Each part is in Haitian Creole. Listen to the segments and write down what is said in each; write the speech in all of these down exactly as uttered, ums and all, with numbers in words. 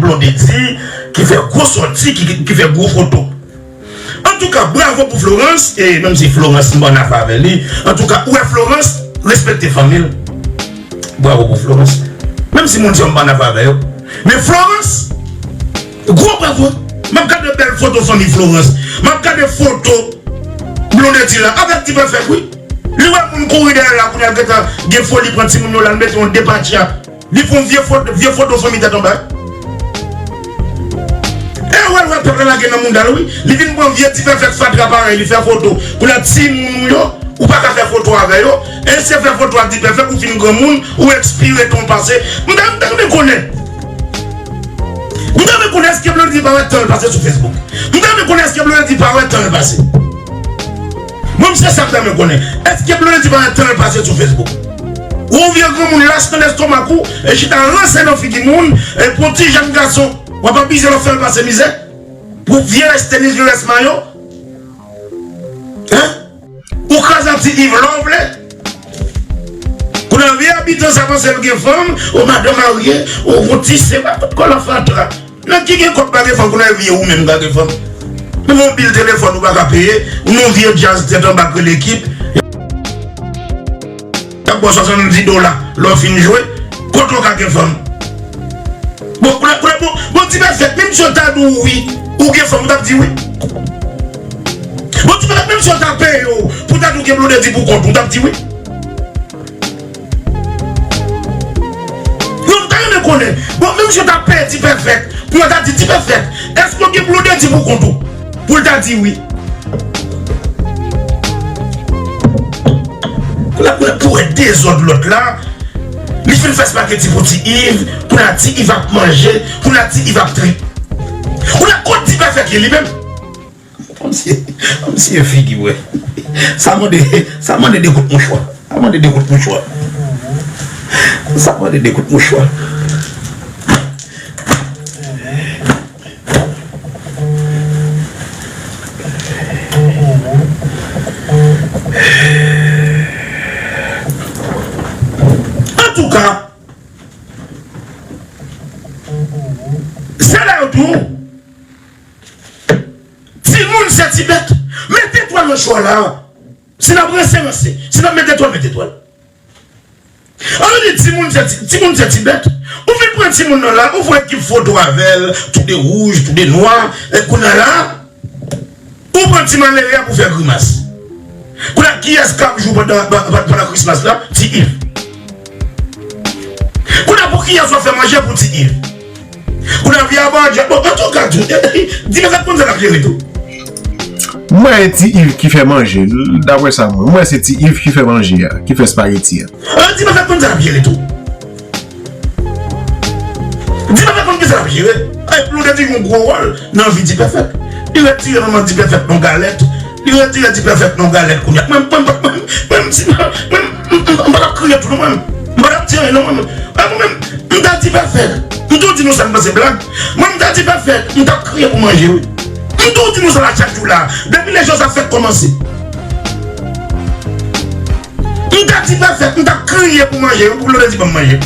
Blondedy ki fè gwo sòti, ki, ki, ki fè gwo foto. Antouka, bravo pou Florence, e menm si Florence m pa annafè avè li, antouka, ou wè Florence, respekte fanmi l. Bravo pou Florence. Menm si moun sa yo m pa annafè avè yo. Men Florence, gwo bravo. M ap gade bèl foto fanmi Florence. M ap gade foto Blondedy la avèk Ti Pèfèk, wi. Li wè moun kouri dèyè l la, kounye a l gentan gen foli pran timoun yo la, l mete yon depatya. Li pran vye foto, vye foto fanmi tèt anba. E wè, l wè pèp la lage nan mouda l, wi. Li vin pran vye Ti Pèfèk fatra parèy, li fè foto. Kounye a timoun ou yo, ou pa ka fè foto avè yo. E se fè foto ak Ti Pèfèk, ou fin granmoun, ou ekspire, tan w pase. M ta, m ta renmen konnen. M ta renmen konnen èske Blondedy pa wè tan l pase sou Facebook. M ta renmen konnen èske Blondedy pa wè tan l pase. Mwen, se sa m ta renmen konnen. Èske Blondedy pa wè tan l pase sou Facebook? Ou vye granmoun las nan lestomak ou, e chita ranse nan figi moun, e pou ti jèn gason, w ap abize l, w ap fè l pase mizè? Pou vye rès tenis, vye rès mayo? Hein? Ou kraze Ti Iv lè w vle. Kounye a vye abitan sa panse l gen fanm, ou madanm marye, ou gon ti se pa tout kòlò fatra. Nèg ki gen kòb pa gen fanm, kounye a vye ou menm ka gen fanm. Menm yon bil telefòn ou pa ka peye, ou yon vye djaz tèt anba k rele Ekip. Y ap ba w swasanndis dola lè w fin jwe, kote w ka gen fanm? Bon, kounye a, kounye a, bon, bon, Ti Pèfèk, menm si yo ta di w wi, ou gen fanm, ou t ap di wi. Bon, Ti Pèfèk, menm si yo ta peye w pou w ta di w gen Blondedy pou kont ou, ou t ap di wi. Bon, m ta renmen konnen, bon, menm si yo ta peye Ti Pèfèk pou yo ta di, Ti Pèfèk, èske w gen Blondedy pou kont ou? Pou l ta di wi. Kounye a, kounye a, pou wè dezòd lòt la, li fin fè espageti pou Ti Iv, kounye a Ti Iv ap manje, kounye a Ti Iv ap trip. Kounye a, kot Ti Pèfèk ye li menm? Kòmsi, kòmsi e figi, wè. Sa mande, sa mande de kout mouchwa. Sa mande de kout mouchwa. Sa mande de kout mouchwa. Antouka, se la yo tou. Timoun se ti bèt. Mete etwal nan cho a la. Si n ap ranse, ranse. Si n ap mete etwal, mete etwal. An nou di timoun se ti, timoun se ti bèt. Ou vin pran timoun nan la, ou fè ekip foto avè l, tou de wouj, tou de nwa, e kounye a la, ou pran ti malere a pou fè grimas. Kounye a, kiyès k ap jou pandan, pandan, pandan Christmas la? Ti Iv. Kounye a, pou kiyès w ap fè manje? Pou Ti Iv. Kounye a, vye abòdjè. Bon, antouka, tou, Ti Pèfèk konn sa l ap jere tou. M wè e Ti Iv ki fè manje, dapre sa mwen. M wè se Ti Iv ki fè manje a, ki fè espageti a. An, Ti Pèfèk konn sa l ap jere tou. Ti Pèfèk konn ki sa l ap jere. Ay, Blondedy jwe yon gwo wòl nan vi Ti Pèfèk. Li retire manman Ti Pèfèk nan galèt. Li retire Ti Pèfèk nan galèt kounye a. Mwen, mwen, mwen, mwen, mwen, mwen, mwen, mwen, mwen pa t ap kriye tou non, mwen. Mwen pa t ap di anyen non, mwen. Mwen, mwen, mwen, m ta Ti Pèfèk. M tou di nou sa, m panse blag. Mwen, m ta Ti Pèfèk. M t ap kriye pou manje, wi. M tou di nou sa la chak jou la. Depi lè jou sa fèk kòmanse. M ta Ti Pèfèk, m t ap kriye pou manje, pou Blondedy ban m manje.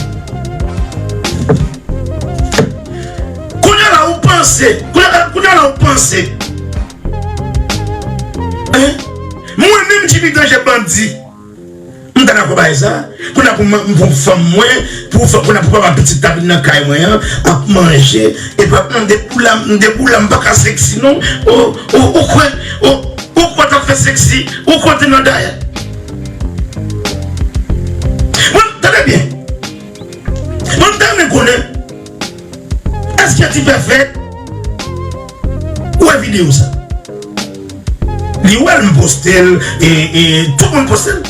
Kounye a la ou panse, kounye a, kounye a la ou panse. Hein? Mwen menm Jimmy Danje bandi. M ta dakò bagay sa. Kounye a pou m, pou fanm mwen, pou fanm, kounye a pou papa pitit la vin nan kay mwen an, ap manje, epi ap mande pou la, m de pou la, m pa ka sexy non. Ou, ou, ou kwè, ou, ou kwè t ap fè sexy, ou kwè te nan dayè. Mwen, tande byen. Mwen, m ta renmen konnen, èske Ti Pèfèk wè videyo sa? Li wè l, m poste l, e, e tout moun poste l.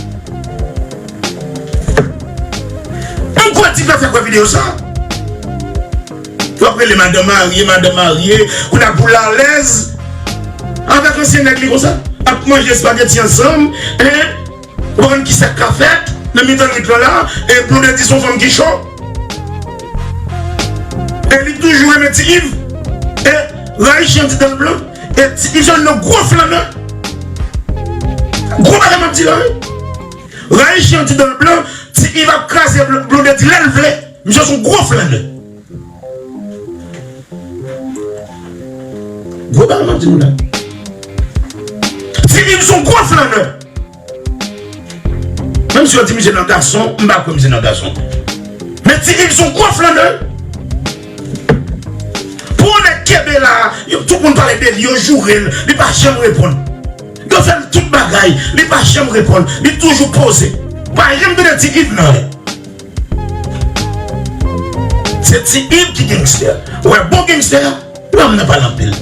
M kwè Ti Pèfèk wè videyo sa. W ap rele madanm marye, madanm marye, kounye a pou l alèz avèk ansyen nèg li konsa, ap manje espageti ansanm, en. Ou pa konn kisa k ka fèt nan mitan nwit lan la, e Blondedy se yon fanm ki cho. E li toujou renmen Ti Iv. E rayi chen di dan l blan. E Ti Iv se youn nan gwo flannè. Gwo bagay m ap di la, wi. Rayi chen di dan l blan, Ti Iv ap kraze Bl-, Blondedy lè l vle. Misye se yon gwo flannè. Gwo bagay m ap di nou la. Ti Yves se yon gwo flannè. Menm si yo di misye nan gason, m pa kwè misye nan gason. Men Ti Yves se yon gwo flannè. Pou yon nèg kenbe la, yo, tout moun pale de li, yo joure l, li pa janm reponn. Yo fè l tout bagay, li pa janm reponn, li toujou poze. Pa janm tande Ti Yves nan anyen. Se Ti Yves ki gangstè. Ou wè bon gangstè, lòm nan pale anpil.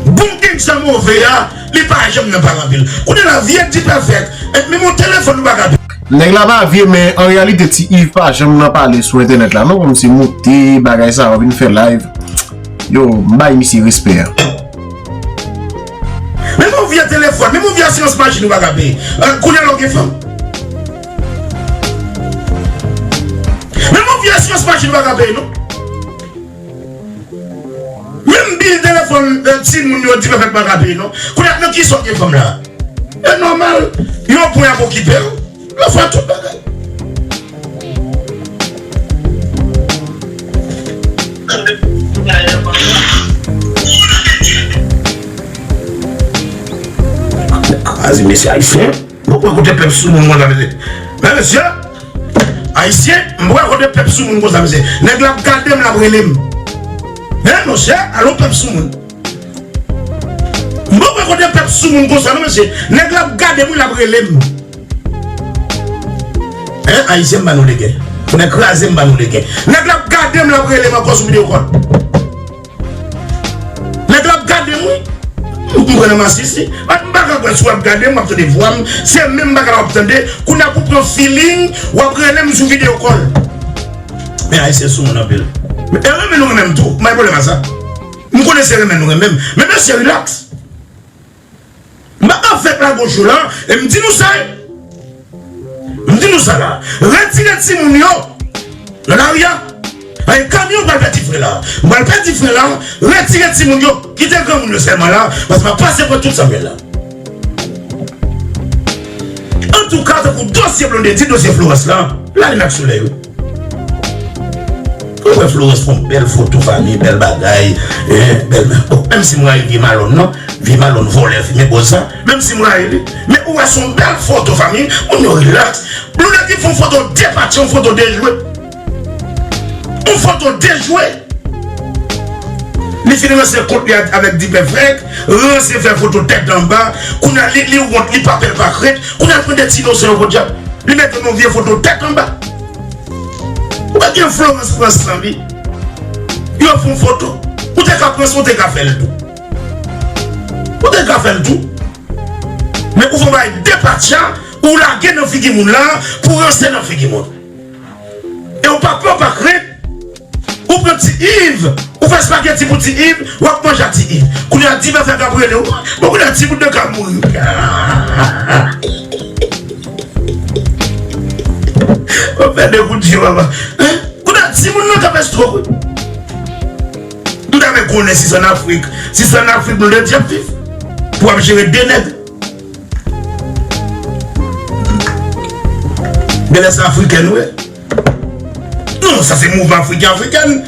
Bon gangstè move a, li pa janm nan pale anpil. Kounye la, vye Dipèfèk, e, menm yon telefòn ou pa ka peye. Nèg la pa vye, men an reyalite, Ti Yves pa janm nan pale sou entènèt la, non, kòmsi moute, bagay sa, w ap vin fè live. Yo, m bay misye respè a. Menm yon vye telefòn, menm yon vye asirans machin ou pa ka peye. Eh, kounye a la w gen fanm. Menm yon vye asirans machin ou pa ka peye, non. Menm bil telefòn, eh, timoun yo Dipèfèk pa ka peye, non. Kounye a, nan kisa w gen fanm la? E nòmal, yon pwen ap okipe w. Yo fè tout bagay. Kraze mesye ayisyen. Mwen pran kote pèp sou moun konsa, mesye. Men mesye, ayisyen, mwen pran kote pèp sou moun konsa, mesye. Nèg la ap gade m, l ap rele m. Men monchè, alon pèp sou moun. Mwen pran kote pèp sou moun konsa, non, mesye. Nèg la ap gade m, l ap rele m. Hein, ayisyen, m ba nou legen. Pou nèg kraze m, ba nou legen. Nèg la ap gade m, l ap rele m ankò sou videyo kòl. Nèg la ap gade m, wi. M pran nan masisi. M pa ka kwè si w ap gade m, w ap tande vwa m. Se menm bagay la w ap tande. Kounye a pou pran feeling, w ap rele m sou videyo kòl. Men ayisyen sou moun anpil. Men e renmen nou renmen m tou. M pa gen pwoblèm ak sa. M konnen se renmen nou renmen m. Men mesye, relax. M pa ka fèk lagoch yo la, e m di nou sa, wi. M di nou sa la. Retire timoun yo nan lari a. Ay, kamyon pral pèdi fren la. M pral pèdi fren la. Retire timoun yo. Kite granmoun yo sèlman la. Paske m ap pase pran tout sa m gen la. Antouka, tankou dosye Blondedy, dosye Florence la, lalin ak solèy, wi. Ou wè Florence pran bèl foto fanmi, bèl bagay, hein, bèl, oh, menm si m rayi vye malòn nan, vye malòn vòlè fimen bòz sa, menm si m rayi li, men ou wè se yon bèl foto fanmi, moun yo relax. Blondedy fè yon foto depatche, yon foto dejwe. Yon foto dejwe. Li fin ranse kont li avèk Dipèfèk, ranse fè foto tèt anba, kounye a li, li wont, li pa pè, l pa krent, kounye a l pran de ti inosan yo podyab. Li mete yon vye foto tèt anba. Ou pa gen Florence pran san li. Yo fè yon foto. Ou te ka pran san, ou te ka fè l tou. Ou te ka fè l tou. Men ou fè yon bagay depatcha, ou lage nan figi moun la, pou ranse nan figi moun. E ou pa pè, ou pa krent. Ou pran Ti Yves, ou fè espageti pou Ti Yves, w ap manje ak Ti Yves. Kounye a Dipèfèk ap rele w. Bon, kounye a ti bout de ka mouri. Ou fè de kout je, papa. Hein? Kounye a timoun nan k ap estwok, wi. M ta renmen konnen si se ann Afrik. Si se ann Afrik, nou de di ap viv. Pou ap jere de nèg. Genlè se afriken nou ye. Non, sa se mouvman afriken, afriken.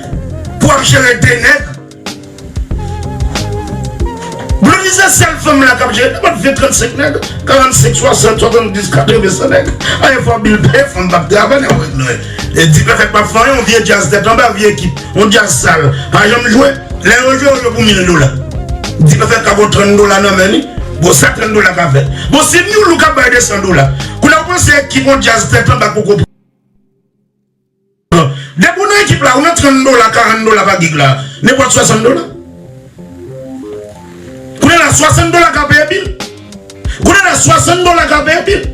Pou ap jere de nèg. Blondedy se sèl fanm la k ap jere. Nenpòt ven, trannsenk nèg, karannsenk, swasant, swasanndis, katreven, san nèg. Anyen fò bil peye, fanm p ap travay, nèg wè nou ye. E Dipèfèk p ap fè anyen, yon vye djaz tèt anba, vye ekip. Yon djaz sal. Pa janm jwe. Lè yo jwe, yo jwe pou mil dola. Dipèfèk ka gon trant dola nan men li. Bon, sa trant dola ka fè? Bon, si New Look ap bay de san dola, kounye a ou panse ekip yon djaz tèt anba poko pran? Depi ou nan ekip la, ou nan trant dola, karant dola pa gig la, nenpòt swasant dola. Kounye a la, swasant dola ka peye bil. Kounye a la, swasant dola ka peye bil.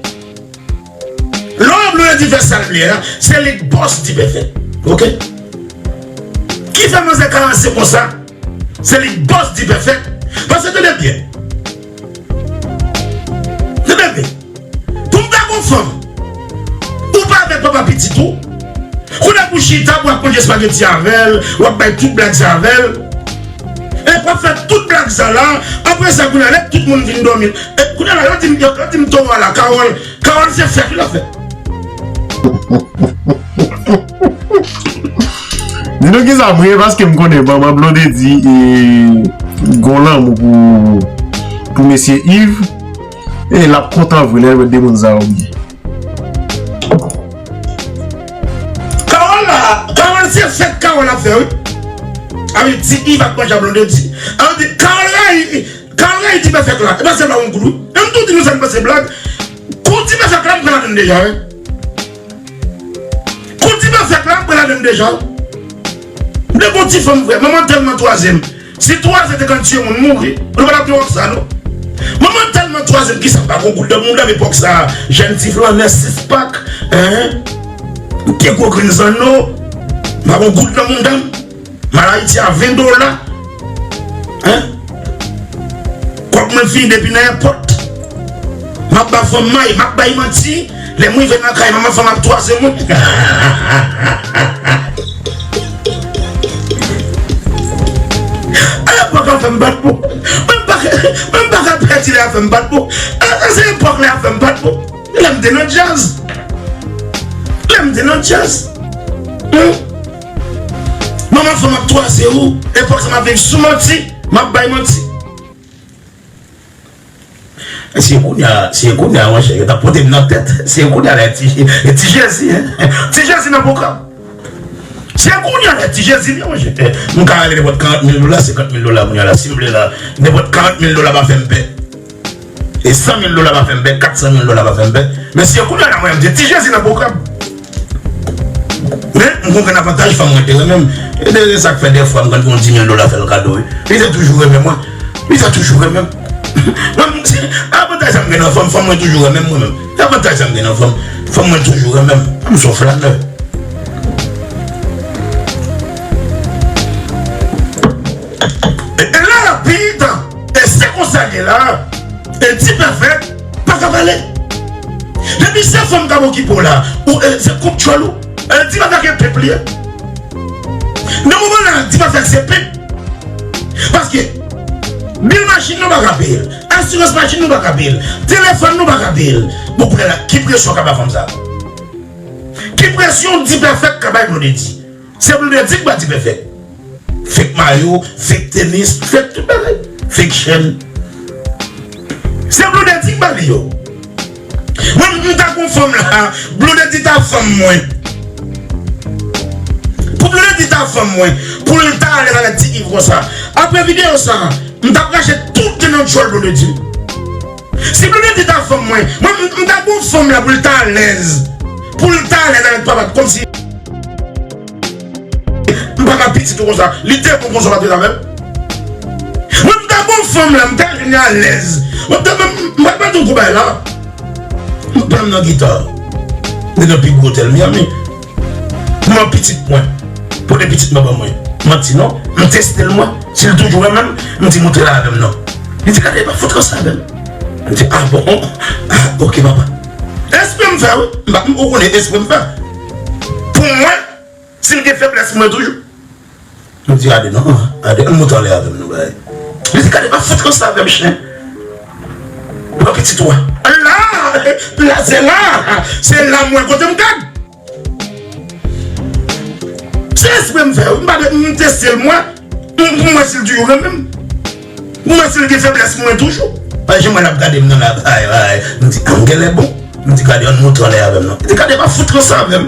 Lè w ap lwe di fè sa l vle a, se li k bòs Dipèfèk. Oke? Ki fè manzè ka ranse konsa? Se li k bòs Dipèfèk. Paske tande byen. Tande byen. Pou m ta gon fanm, ou pa avèk papa pitit ou. Kounye a pou chita, pou w ap manje espageti avè l, w ap bay tout blag sa avè l. E w ap fè tout blag sa la, apre sa, kounye a, lè tout moun vin dòmi. E kounye a la, yo di m, yo, yo di m Towa la, Carole, Carole se fèt, wi, l ap fèt. Di nou kisa m ri, paske m konnen manman Blondedy, e, gon lanmou pou, pou mesye Yves, e l ap kontan vre lè l wè de moun sa yo byen. Kawòl la, Kawòl se fèt Kawòl ap fè, wi. Avèk ti Yves ak manje a Blondedy. An di, Kawòl rayi, Kawòl rayi Ti Pèfèk la. E pa se pa yon kout, wi. E m tou di nou sa, m panse blag. Kou Ti Pèfèk la, m pran ladann deja, wi. Kou Ti Pèfèk la, m pran ladann deja, wi. M te gon ti fanm vre. Manman tèlman twaze m. Si twaze te konn tiye moun mouri, nou pa t ap gen wòk sa, non. Manman tèlman twaze m, kisa m pa gon goud nan mouda m epòk sa a. Jèn ti flannè, six pack, hein? Te gwo grenn zanno, m pa gon goud nan mouda m. M al Ayiti a ven dola. Hein? Kòb mwen fini depi nan èpòt. M ap ba fanm may, m ap bay manti. Lè m rive nan kay, manman fanm ap twaze mwen. A epòk la fè m bat pou. Mwen m pa, mwen m pa ka pèdi lè a fè m bat pou. A, a se epòk la fè m bat pou. Lè m te nan djaz. Lè m te nan djaz. Hmm? Manman fanm ap twaze ou. Epòk sa m ap viv sou manti. M ap bay manti. Se kounye a, se kounye a, monchè, yo t ap pote m nan tèt. Se kounye a la, ti, ti Jezi, hein? Ti Jezi nan pwogram. Se kounye a la, ti Jezi, monchè. M ka rele nenpòt karant mil dola, senkant mil dola, kounye a la, si m vle la, nenpòt karant mil dola pa fè m pè. E san mil dola pa fè m pè, kat san mil dola pa fè m pè. Men se kounye a la, mwen, m di, ti Jezi nan pwogram. Men, m konn gen avantaj fanm mwen te renmen m. E de, de sa k fè dèfwa m konn gen yon di mil dola fè l kado, wi. Li te toujou renmen mwen. Li te toujou renmen m. Mwen, m, se avantaj sa m gen nan fanm, fanm mwen toujou renmen m, mwen menm. Se avantaj sa m gen nan fanm, fanm mwen toujou renmen m. M se yon flanè. E, e la rapid, e se konsa l ye la. E Ti Pèfèk pa ka pale. Depi se fanm k ap okipe w la, ou, e, se kont tchòl ou. E, Ti Pèfèk e pep li ye. Nan moman la, Ti Pèfèk se pep. Paske bil machin nou pa ka peye l, asirans machin nou pa ka peye l, telefòn nou pa ka peye l. Bon, kounye a la, ki presyon w ka ba fanm sa? Ki presyon Ti Pèfèk ka bay Blondedy? Se Blondedy k ba Ti Pèfèk. Fake mayo, fake tenis, fake tout bagay. Fake chèn. Se Blondedy k ba li yo. Mwen, m ta gon fanm la, Blondedy ta fanm mwen. Pou Blondedy ta fanm mwen, pou l ta alèz avèk Ti Yves konsa. Apre videyo sa, m t ap rache tout nan tchòl Blondedy. Si Blondedy ta fanm mwen, mwen, m, m ta gon fanm la pou l ta alèz. Pou l ta alèz avèk papa, kòmsi m pa ka pitit ou konsa. Li te bon konsa, pa t ret avè m. Mwen, m ta gon fanm la, m ta vin alèz. Mwen, m ta, m, m pa t mande yon kou bay la. M pran m nan gita. M te nan pi gwo otèl Miami. Mwen pitit mwen. Pote pitit mwen ban mwen. Manti non. M teste l mwen. Si l toujou renmen m, m di montre l avè m non. Li di gade pa fout konsa avè m. M di a bon. A oke papa. Espre m fè wi. M pa, ou konnen espre m fè. Pou mwen, si l gen feblès mwen toujou. M di gade non. Gade, ann monte anlè avè m non bagay. Li di gade pa fout konsa avè m chen. Pran pitit ou a. La, la se la. Se la mwen kote m gad. Se espre m fè wi, m pa de, m teste l mwen, m, m wè si l toujou renmen m. M wè si l gen feblès mwen toujou. Paske jan mwen l ap gade m nan la, ay, ay, m di, a m genlè bon. M di, gade, ann monte anlè avè m non. Li di, gade, pa fout konsa avè m.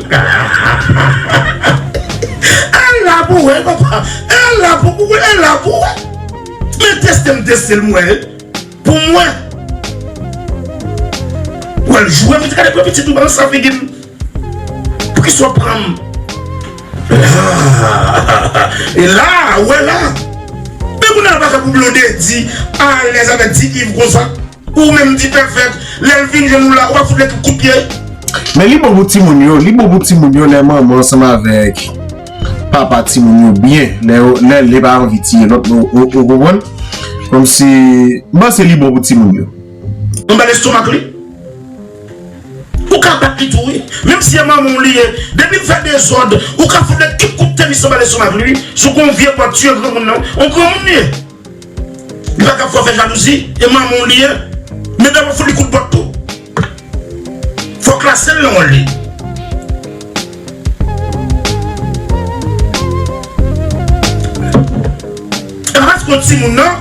E la pou wè, papa. E la pou, e la pou wè. Men teste m, teste l, m wè. Pou mwen. Wè l joure m, li di gade pran pitit ou, balanse sa figi m. Poukisa w pran m? La, e la, wè la. Men kounye a l pa fè pou Blondedy alèz avèk Ti Yves konsa. Ou menm Ti Pèfèk, lè l vin jwenn ou la, ou pa fout l kout pye. Men li bon pou timoun yo, li bon pou timoun yo lè manman ansanm avèk papa timoun yo byen, lè yo, lè, lè pa anvi tiye lòt, ou, ou, ou konprann? Kòmsi, m panse li bon pou timoun yo. Anba lestomak li. Ou ka bat li tou wi. Menm si e manman w li ye, depi l fè dezòd, ou ka fout li kèk kout tenis anba lestomak li wi. Si w gon vye pòt, tiye granmoun nan, on granmoun li ye. Li pa ka fè w fè jalouzi, e manman w li ye. Men dèfwa fout li kout bòt tou. Fò w klase l nan wòl li. E pa paske Yon timoun nan,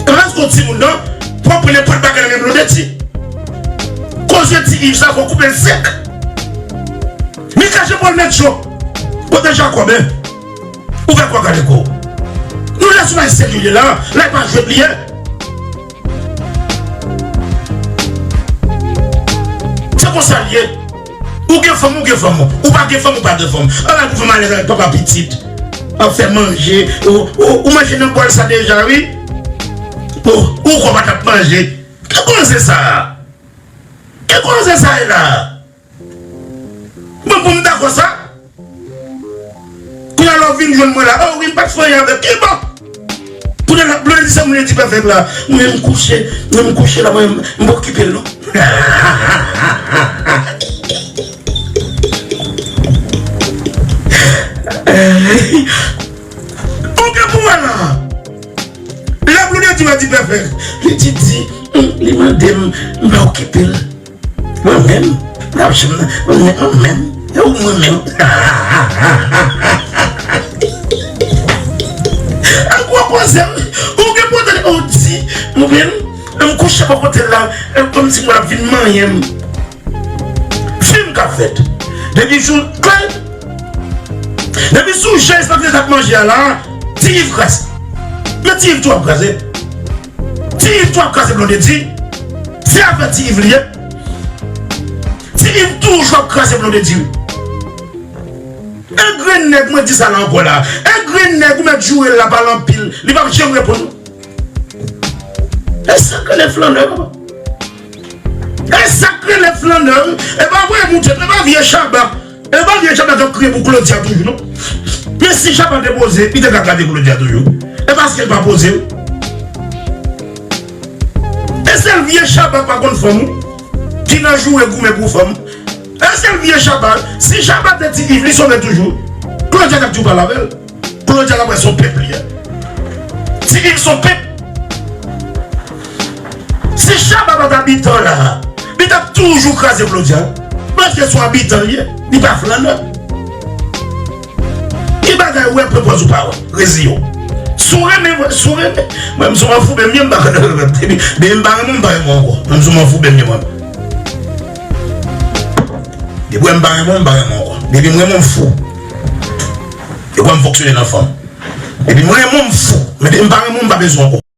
rann yon timoun nan, pran pou nenpòt bagay nan men Blondedy. Koze Ti Iv sa, fò koupe l sèk. Mikache Pòl Nètcho, kote Jakòb, en? Ou fè kwa gade kou. Nou la sou bagay serye la, la e pa jwèt li ye. Se konsa l ye. Ou gen fanm, ou gen fanm. Ou pa gen fanm, ou pa gen fanm. Ala pou fanm alèz avèk papa pitit. Ap fè manje. Ou, ou, ou manje nan bòl sa deja, wi. Ou, ou kwè w pa t ap manje. Ki koze sa? Ki koze sa ye la? Mwen, pou m dakò sa. Kounye a la w vin jwenn mwen la. Oh, wi, m pa t fè anyen avèk. Ki bon? Kounye a la, Blondedy, sa moun yo di pa fèt la. Mwen, m kouche, mwen, m kouche la, mwen, m pa okipe l non. Ou gen pou wè la. Lè Blondedy wè Ti Pèfè, li di, di, hmm, li mande m, m pa okipe l. Mwen menm, m ap janm nan, mwen menm, mwen menm, e ou mwen menm. Ak ou ap poze m, ou gen poze m, ou di, mwen menm, m kouche bò kote l la, e kòmsi mwen ap vin manyen m. Fim k ap fèt. Depi jou klè, depi sou jan Espantre t ap manje a la, Ti Iv kraze. Men Ti Iv tou ap kraze. Ti Iv tou ap kraze Blondedy. Se afè Ti Iv li ye. Ti Iv toujou ap kraze Blondedy. E grenn nèg, mwen di sa la ankò la. E grenn nèg, ou mèt joure l la pale anpil. Li p ap janm reponn. E sa k rele flannè, papa. E sa k rele flannè, wi. E pa vre, moun, e pa vye Shabba. E pa vye Shabba k ap kriye pou Claudia toujou, non. Men si Shabba te poze, li te ka gade Claudia toujou. E paske l pa poze, wi. E sèl vye Shabba k pa konn fanm, wi, ki nan joure goumen pou fanm. E sèl vye Shabba, si Shabba te Ti Iv, li sove toujou. Claudia t ap di w pale avè l. Claudia la wè se yon pèp li ye. Ti Iv se yon pèp. Si Shabba pa t abitan la, li t ap toujou kraze Claudia. Paske se yon abitan li ye, li pa flannè. Ki bagay ou wè pwopòz ou pa wè, reziye w. Si w renmen, si w renmen. Mwen, m sou anfoube m ye, m pa konn renmen. Depi, depi m pa renmen w, m pa renmen w ankò. Mwen, m sou anfoube m ye, mwen. Depi w wè m pa renmen w, m pa renmen w ankò. Depi m renmen w, m fou. E kòman m fonksyone nan fanm. Epi mwen, mwen, m fou. Men depi m pa renmen w, m pa bezwen w ankò.